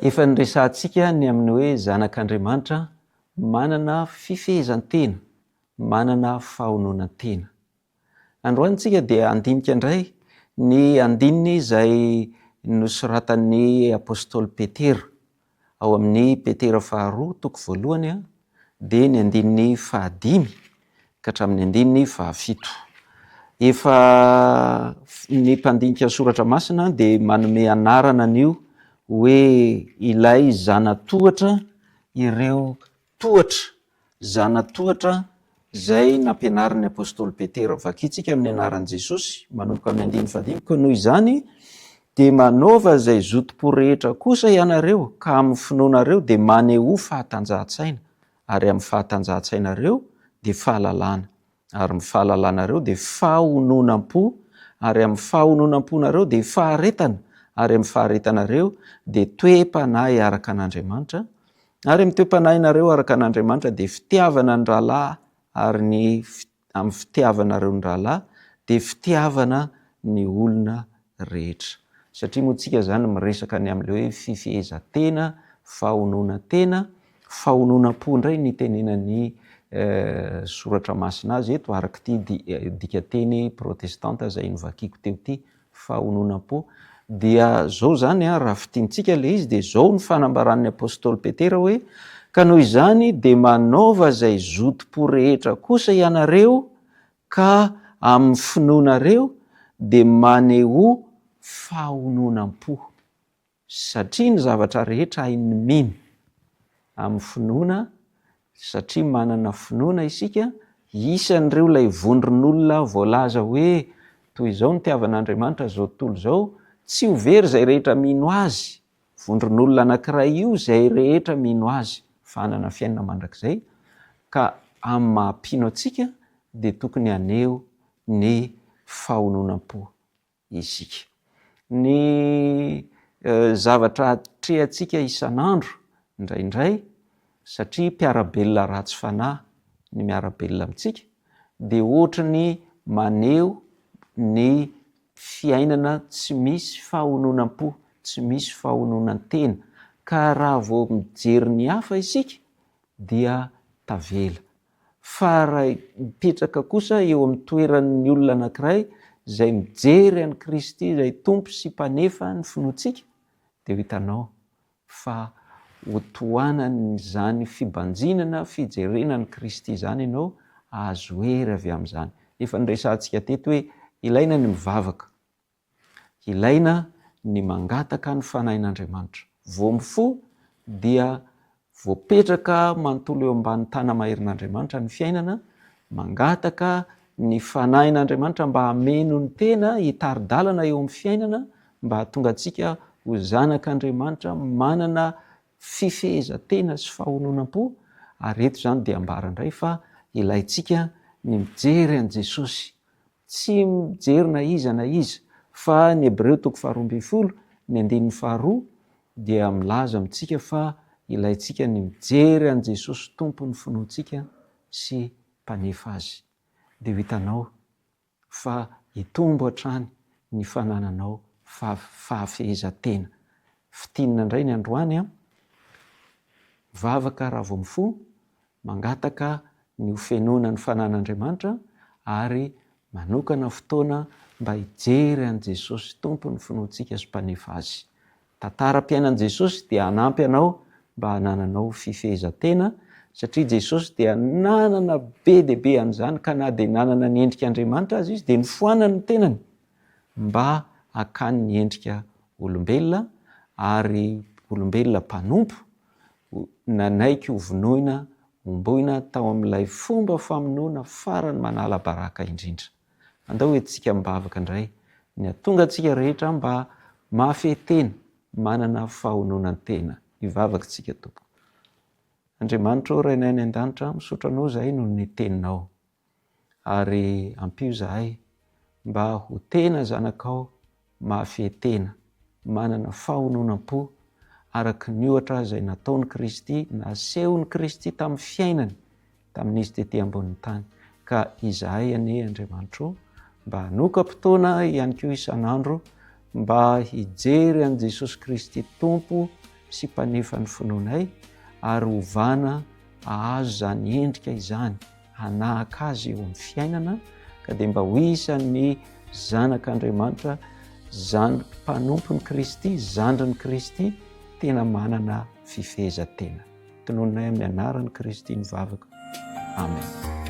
Efa niresahantsika ny amin'ny hoe zanak'Andriamanitra manana fifehezan-tena, manana fahononan-tena. Androany isika dia handinika indray ny andininy izay nosoratan'ny apostoly Petera ao amin'ny Petera faharoa toko voalohany dia ny andininy fahadimy ka hatramin'ny andininy fahafito. Efa ny mpandinika soratra masina dia manome anarana an'io hoe ilay zana-tohatra ireo tohatra, zana-tohatra izay nampianarin'ny apostoly Petera. Vakintsika amin'ny anaran'i Jesosy, manomboka amin'ny andininy fahadimy, Koa noho izany dia manaova izay zotom-po rehetra kosa ianareo, ka amin'ny finoanareo dia manehoa fahatanjahan-tsaina, ary amin'ny fahatanjahan-tsainareo dia fahalalana, ary amin'ny fahalalanareo dia fahononam-po, ary amin'ny fahononam-ponareo dia faharetana, ary amin'ny faharetanareo dia toe-panahy araka an'Andriamanitra, ary amin'ny toe-panahinareo araka an'Andriamanitra dia fitiavana ny rahalahy, ary ny amin'ny fitiavanareo ny rahalahy dia fitiavana ny olona rehetra. Satria moa tsika zany miresaka ny amin'ilay hoe fifehezan-tena, fahononan-tena, fahononam-po indray ny itenenan'ny soratra masina azy eto araka ity dikanteny protestanta izay novakiko teo ity, fahononam-po. Dia zao zany an, raha fintinitsika ilay izy dia zao ny fanambaran'ny apostoly Petera hoe, ka noho izany dia manaova izay zotom-po rehetra kosa ianareo Ka amin'ny finoanareo dia manehoa fahononam-po, satria ny zavatra rehetra hain'ny mino amin'ny finoana, satria manana finoana isika, isan'ireo ilay vondron'olona voalaza hoe toy izao nitiavan'Andriamanitra izao tontolo izao, tsy ho very izay rehetra mino Azy, vondron'olona anankiray io izay rehetra mino Azy fa hanana fiainana mandrakizay, ka amin'ny maha mpino antsika dia tokony haneho ny fahononam-po isika. Ny zavatra atrehantsika isan'andro indraindray satria mpiara-belona ratsy fanahy ny miara-belona amintsika dia ohatry ny maneho ny fiainana tsy misy fahononam-po, tsy misy fahononan-tena, ka raha vao mijery ny hafa isika dia tavela. Fa raha mipetraka kosa eo amin'ny toeran'ny olona anankiray izay mijery an'i Kristy izay Tompo sy Mpanefa ny finoantsika dia ho hitanao fa ho tohanan'izany fibanjinana, fijerena an'i Kristy izany ianao, hahazo hery avy amin'izany. Efa niresahantsika teto hoe ilaina ny mivavaka, ilaina ny mangataka ny Fanahin'Andriamanitra. Vao mifoha dia voapetraka manontolo eo ambany tana-maherin'Andriamanitra ny fiainana, mangataka ny Fanahin'Andriamanitra mba hameno ny tena, hitari-dalana eo amin'ny fiainana, mba hahatonga antsika ho zanak'Andriamanitra manana fifehezan-tena sy fahononam-po, ary eto izany dia ambara indray fa ilaintsika ny mijery an'i Jesosy, tsy mijery na iza na iza, fa ny Hebreo toko faharoa ambin'ny folo, ny andininy faharoa dia milaza amintsika fa ilaintsika ny mijery an'i Jesosy Tompon'ny finoantsika sy Mpanefa azy. Dia ho hitanao fa hitombo hatrany ny fanananao fahafehezan-tena. Fintinina indray ny androany an! Mivavaka raha vao mifoha, mangataka ny ho fenoina ny fanan'Andriamanitra ary manokana fotoana mba hijery an'i Jesosy Tompon'ny finoantsika sy Mpanefa azy. Tantaram-piainan'i Jesosy dia hanampy anao mba hanananao fifehezan-tena satria Jesosy dia nanana be dia be an'izany ka na dia nanana ny endrik'Andriamanitra aza izy dia nofoanany ny tenany mba hakany ny endrika olombelona ary olombelona mpanompo nanaiky ho vonoina homboina tao amin'ilay fomba famonoana farany manala baraka indrindra. Andao entintsika am-bavaka indray ny hahatonga antsika rehetra mba mahafehy tena, manana fahononan-tena. Hivavaka isika Tompoko. Andriamanitra ô Rainay any an-danitra, misaotra Anao izahay noho ny Teninao. Ary ampio izahay mba ho tena zanakao mahafehy tena, manana fahononam-po araka ny ohatra izay nataon'i Kristy, nasehon'i Kristy tamin'ny fiainany, tamin'izy tety ambonin'ny tany. Ka izahay anie Andriamanitro ô, mba hanokam-potoana ihany koa isan'andro mba hijery an'i Jesosy Kristy Tompo. sy mpanefa ny finoanay ary hovana hahazo izany endrika izany hanahaka azy eo amin'ny fiainana ka dia mba ho isan'ny zanak'Andriamanitra, zandry mpanompon'i Kristy, zandrin'i Kristy tena manana fifehezan-tena. Tonononay amin'ny anaran'i Kristy ny vavaka. Amen.